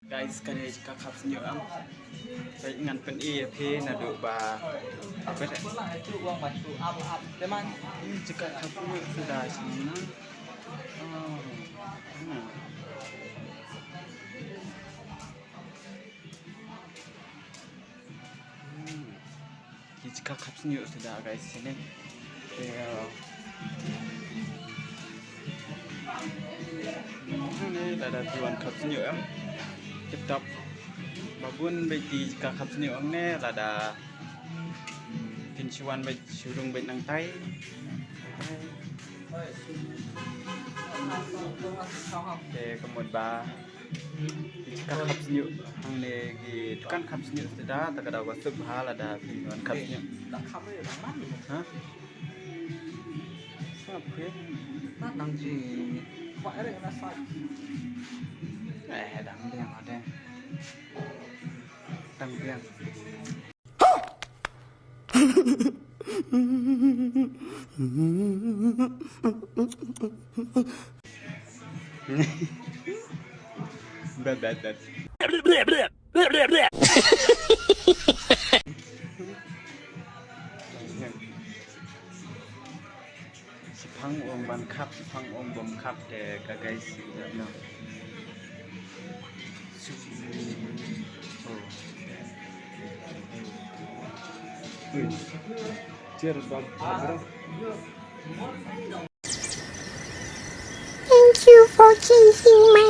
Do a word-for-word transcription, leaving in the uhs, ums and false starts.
Guys, ka dei jaka khapsniew em. Sa ngan pyni ïa phi naduh ba. Apa dah? Jaka khapsniew suda sini. Oh. Hmm. Hmm. Ki jaka khapsniew suda guys sini. Te, uh, ne lada phi wan khapsniew em. Tip top. Ba bun beit ki jaka khapsniew hangne lada phin shu wan beit shu rung beit nangtai. Te ka mut ba ki jaka khapsniew hangne ki dukan khapsniew suda ta ka daw ba suk bha lada phi wan khapsniew. Ha? Sngap phi. Eh, dang biang ade. Dang biang. Bad, bad, bad. Shiphang ong ban khap, shiphang ong bym khap te ka guys, no. Oh. Ui. Cheers, bud. Thank you for chasing my